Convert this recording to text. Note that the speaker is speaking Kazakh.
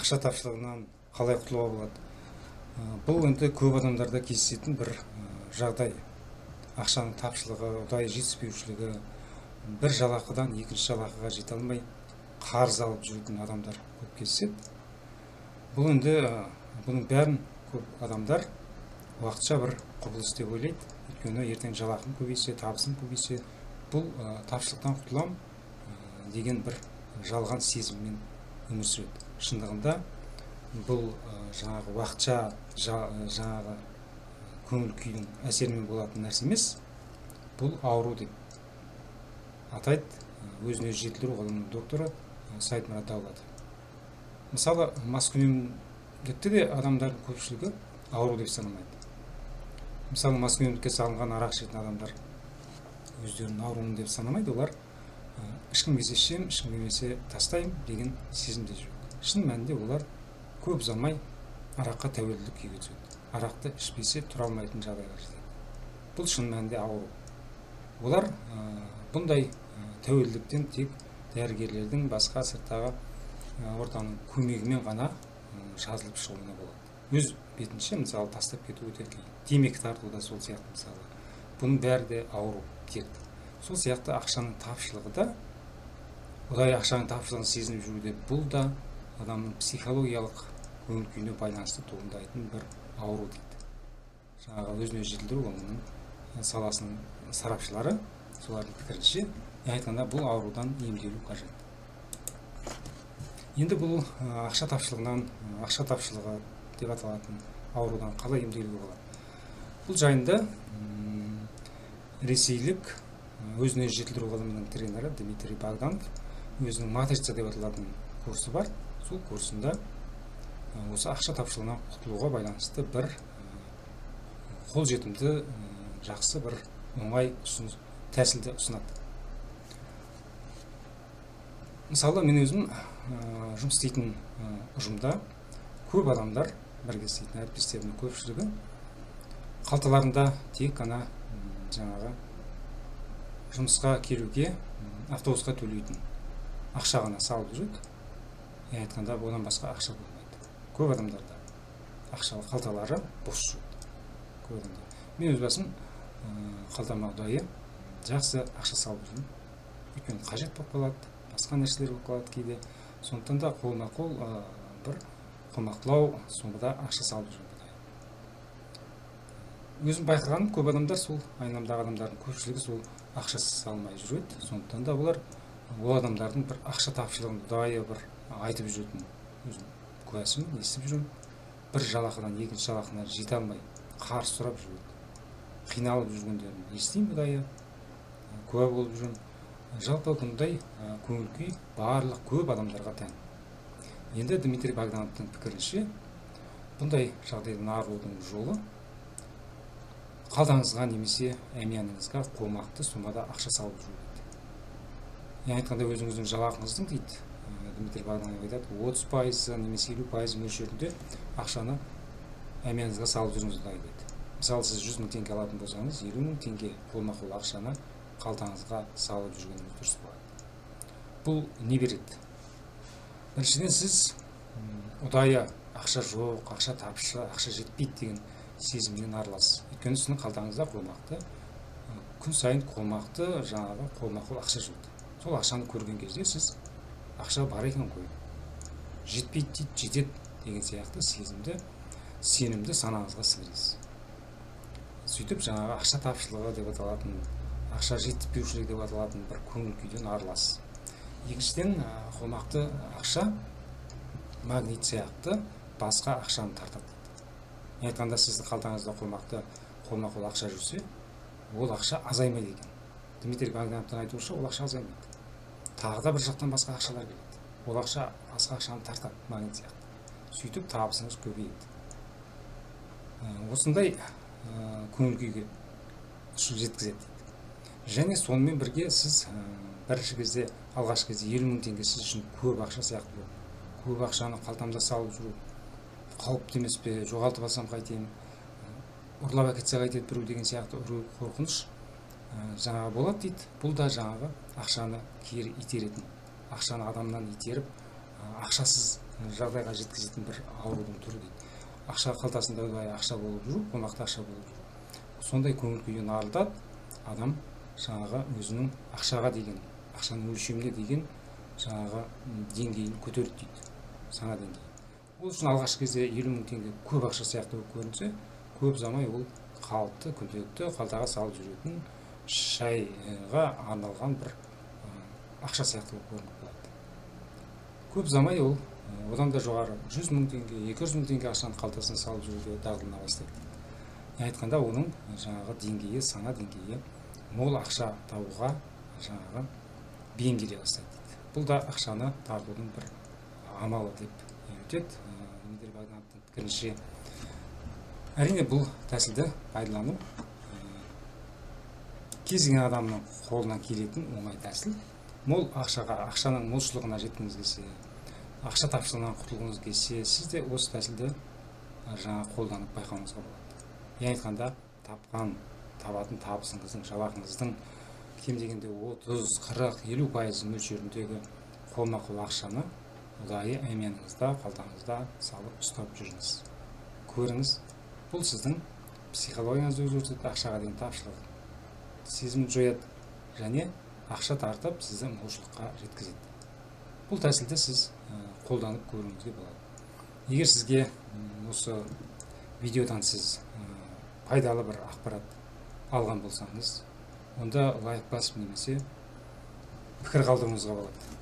Ақша тапшылығынан қалай құтылуға болады? Бұл енді көп адамдарда кездесетін бір жағдай. Ақшаның тапшылығы, ұдайы жетіспеушілігі, бір жалақыдан екінші жалақыға жете алмай қарыз алып жүретін адамдар көп кездеседі. Бұл енді бұның бәрін көп адамдар уақытша бір құбылыс деп ойлайды. Өйткені ертең жалақым көбейсе, табысым көбейсе, бұл тапшылықтан құтыламын деген бір жалған сезіммен өмір сүреді. Шындығында бұл жаңағы уақытша жаңағы көңіл күйдің әсерімен болатын нәрсе емес, бұл ауру деп атайды өзін өзі жетілдіру ғылымының докторы Саидмурод Давлатов. Мысалы, маскүнемдікті де адамдардың көпшілігі ауру деп санамайды. Мысалы, маскүнемдікке салынған, арақ ішетін адамдар өздерін аурумын деп санамайды. Олар ішкім келсе ішемін, ішкім келмесе тастаймын деген сезімде жүреді. Шын мәнінде олар көп ұзамай араққа тәуелділік күйге түседі. Арақты ішпесе тұра алмайтын жағдайға жетеді. Бұл шын мәнінде ауру. Олар бұндай тәуелділіктен тек дәрігерлердің, басқа сырттағы ортаның көмегімен ғана жазылып шығуына болады. Өз бетінше, мысалы, тастап кету өте қиын. Темекі тарту да сол сияқты, мысалы. Бұның бәрі де ауру, дерт. Сол сияқты ақшаның тапшылығы да, ұдайы ақшаның тапшылығын сезініп жүру де, бұл да адамның психологиялық көңіл күйіне байланысты туындайтын бір ауру дейді. Жаңағы өзін өзі жетілдіру ғылымының саласының сарапшылары, солардың пікірінше, айтқанда, бұл аурудан емделу қажет. Енді бұл ақша тапшылығынан, ақша тапшылығы деп аталатын аурудан қалай емделуге болады? Бұл жайында ресейлік өзін өзі жетілдіру ғылымының тренері Дмитрий Богданов өзінің «Матрица» деп аталатын курсы бар. Сол курсында осы ақша тапшылығынан құтылуға байланысты бір қолжетімді, жақсы бір оңай ұсыныс, тәсілді ұсынады. Мысалы, мен өзім жұмыс істейтін ұжымда көп адамдар, бірге істейтін әріптестерімнің көпшілігі қалталарында тек қана жаңағы жұмысқа келуге автобусқа төлейтін ақша ғана салып жүреді. Айтқанда, одан басқа ақша болмайды. Көп адамдарда ақша қалталары бос жүреді көп адамдар. Мен өз басым қалтама ұдайы жақсы ақша салып жүрмін, өйткені қажет болып қалады, басқа нәрселер болып қалады кейде. Сондықтан да қолма қол бір қомақтылау сомада ақша салып жүрмін. Өзім байқағаным, көп адамдар, сол айналамдағы адамдардың көпшілігі сол ақшасыз салмай жүреді. Сондықтан да олар ол адамдардың бір ақша тапшылығын ұдайы бір айтып жүретін, өзім куәсімін, естіп жүрмін. Бір жалақыдан екінші жалақына жете алмай қарыз сұрап жүреді, қиналып жүргендерін естимін, ұдайы куә болып жүрмін. Жалпы бұндай көңіл күй барлық көп адамдарға тән. Енді Дмитрий Богдановтың пікірінше, бұндай жағдайдан арылудың жолы — қалтаңызға немесе әмияныңызға қомақты сомада ақша салып жүру дейді. Яғни айтқанда, өзіңіздің жалақыңыздың, дейді Дмитрий Богданов айтады, 30%-ы немесе 50% мөлшерінде ақшаны әмияныңызға салып жүріңіз ұдайы дейді. Мысалы, сіз 100 000 теңге алатын болсаңыз, 50 000 теңге қолма қол ақшаны қалтаңызға салып жүргеніңіз дұрыс болады. Бұл не береді? Біріншіден, сіз ұдайы ақша жоқ, ақша тапшы, ақша жетпейді деген сезімнен арыласыз. Өйткені сіздің қалтаңызда қомақты, күн сайын қомақты жаңағы қолма қол ақша жүреді. Сол ақшаны көрген кезде сіз ақша бар екен ғой, жетпейді дейді, жетеді деген сияқты сезімді, сенімді санаңызға сіңіресіз. Сөйтіп жаңағы ақша тапшылығы деп аталатын, ақша жетіспеушілігі деп аталатын бір көңіл күйден арыласыз. Екіншіден, қомақты ақша магнит сияқты басқа ақшаны тартады дейді. Айтқанда, сіздің қалтаңызда қомақты қолма қол ақша жүрсе, ол ақша азаймайды екен. Дмитрий Богдановтың айтуынша, ол ақша азаймайды, тағы да бір жақтан басқа ақшалар келеді. Ол ақша басқа ақшаны тартады магнит сияқты. Сөйтіп табысыңыз көбейеді. Осындай көңіл күйге жеткізеді дейді. Және сонымен бірге сіз бірінші кезде, алғашқы кезде 50 000 теңге сіз үшін көп ақша сияқты болады. Көп ақшаны қалтамда салып жүру қауіпті емес пе? Жоғалтып алсам қайтемін, ұрлап әкетсе қайтеді біреу деген сияқты үрей, қорқыныш жаңағы болады дейді. Бұл да жаңағы ақшаны кері итеретін, ақшаны адамнан итеріп, ақшасыз жағдайға жеткізетін бір аурудың түрі дейді. Ақша қалтасында ұдайы ақша болып жүру, қомақты ақша болып жүру. Сондай көңіл күйден арылтады. Адам жаңағы өзінің ақшаға деген, ақшаның өлшеміне деген жаңағы деңгейін көтереді дейді, сана деңгейін. Ол үшін алғашқы кезде 50 мың теңге көп ақша сияқты болып көрінсе, көп ұзамай ол қалыпты, күнделікті қалтаға салып жүретін шайға арналған бір ақша сияқты болып көрініп қалады. Көп ұзамай ол одан да жоғары 100 мың теңге, 200 мың теңге ақшаны қалтасына салып жүруге дағдылана бастайды. Айтқанда, оның жаңағы деңгейі, сана деңгейі мол ақша табуға жаңағы бейімделе бастайды дейді. Бұл да ақшаны тартудың бір амалы деп өтеді Дмитрий Богдановтың пікірінше. Әрине, бұл тәсілді пайдалану кез келген адамның қолынан келетін оңай тәсіл. Мол ақшаға, ақшаның молшылығына жеткіңіз келсе, ақша тапшылығынан құтылғыңыз келсе, сіз де осы тәсілді жаңа қолданып байқауыңызға болады. Яғни айтқанда, тапқан, табатын табысыңыздың, жалақыңыздың кем дегенде 30, 40, 50% мөлшеріндегі қолма-қол ақшаны ұдайы әмияныңызда, қалтаңызда салып ұстап жүріңіз. Көріңіз, бұл сіздің психологияңызды өзгертеді, ақшаға деген тапшылық сезімін жояды және ақша тартып сізді молшылыққа жеткізеді. Бұл тәсілді сіз қолданып көруіңізге болады. Егер сізге осы видеодан сіз пайдалы бір ақпарат алған болсаңыз, онда лайк басып немесе пікір қалдыруыңызға болады.